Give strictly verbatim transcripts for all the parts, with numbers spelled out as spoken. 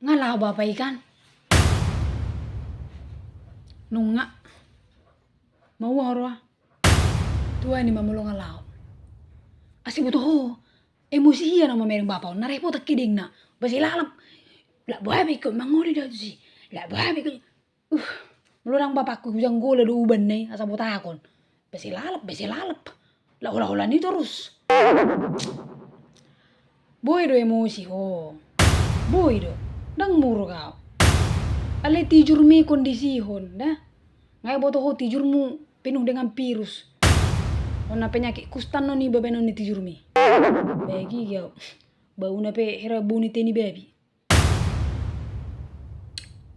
Nga laho bapa i kan. Nunga. Maua ho roha. Tua ni ma molo nga laho. Asi butuh ho. Emosi ia na mamereng bapa on. Na repot akhirna. Basi lalap. Lak boha be ikut mangoli da tusi. Lak boha be ikut. Uh, molo ndang bapakku hujanggola do uban na i, asa botakon. Basi lalap, basi lalap. Lak hola-hola ni torus. Boi do emosi ho. Boi do. Ndang muruk au. Alai tijurmi kondisihon da. Nga iboto ho tijurmu penuh dengan virus. Hona penyakit kusta annon i babaenon ni tijurmi. Bagi gau. Bauna pe hera buni teni babi.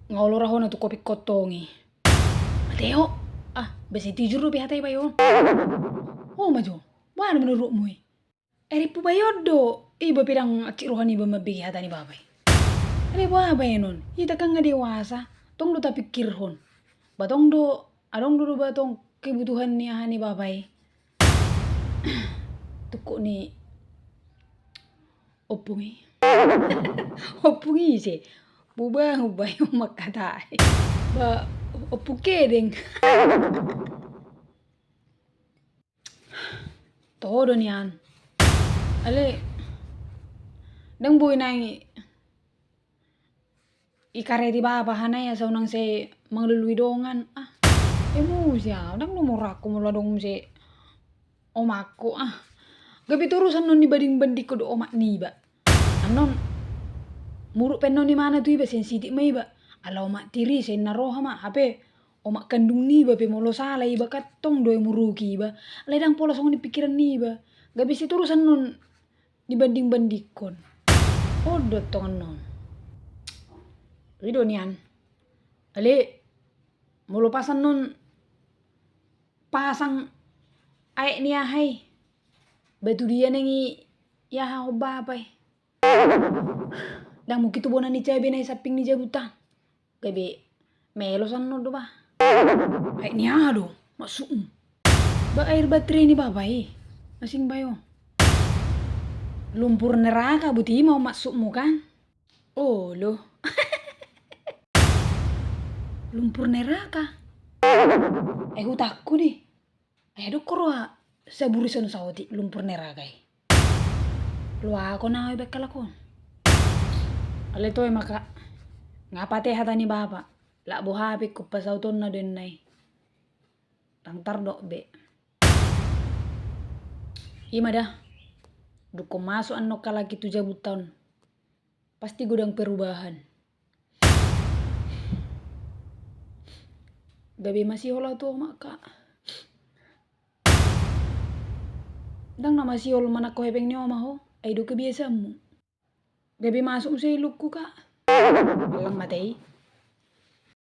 Nga olo ra hona tu kopi kontong i. Ate ho. Ah, basi tijur do pe hata i bae on. Ho ma jo. Boha do menurutmu i? Eri pu bae on do. Iba pe ndang acik roha niba mambege hata ni bapa i. Ate boha baenon. Hita kan nga dewasa. Tong do tapikirhon. Ba tong do, adong do do ba tong kebutuhan ni aha ni bapa i. Tukuk ni Ompung i. Ompung i ise. Buba, buba i omak hata i. Ba, ompung kedeng. Toho do nian. Ale. Ndang boi nai. Ikareti bapa hana i asa unang sai mangalului dongan. Ah, emosi au, ndang do murangku molo adong muse omakku, ah. Gabe torus annon dibanding-bandingkon dohot omak niba. Annon muruk pe annon imana tu iba, sensitif ma iba. Ala omak tiri, sai na roha ma, hape omak kandung niba pe molo sala iba kan tong do i muruki iba. Alai ndang pola songon i pikiran niba. Gabe sai torus annon dibanding-bandingkon. On do tong annon. I do nian. Ale, molo pas annon pasang aek ni aha i. Ba tu dia nang i aha ho bapa i. Ndang mungkin tu bona ni cabe na i samping ni jabuta. Gabe melos annon do ba. Aek ni aha do maksudmu? Ba air baterai ni bapa i. Asing bae on. Lumpur neraka buti ma on maksudmu kan? Olo. Lumpur neraka. Eh, hutangku di. Ai adong ho roha saburison saotik lumpur neraka i. Loakon au i baen halak on. Ale toe ma kak. Nga pate hata ni bapa. Lak boha pe ingkon pasautonna do inna i. Ndang tardok be. I ma da. Dung masuk annon halak i tu jabuta on. Pasti godang perubahan. Gabe masihol au tu omak kak. Ndang na masihol manangko hepeng ni omak ho, ai do kebiasaanmu. Gabe masuk muse ilungku kak. Allang mate i.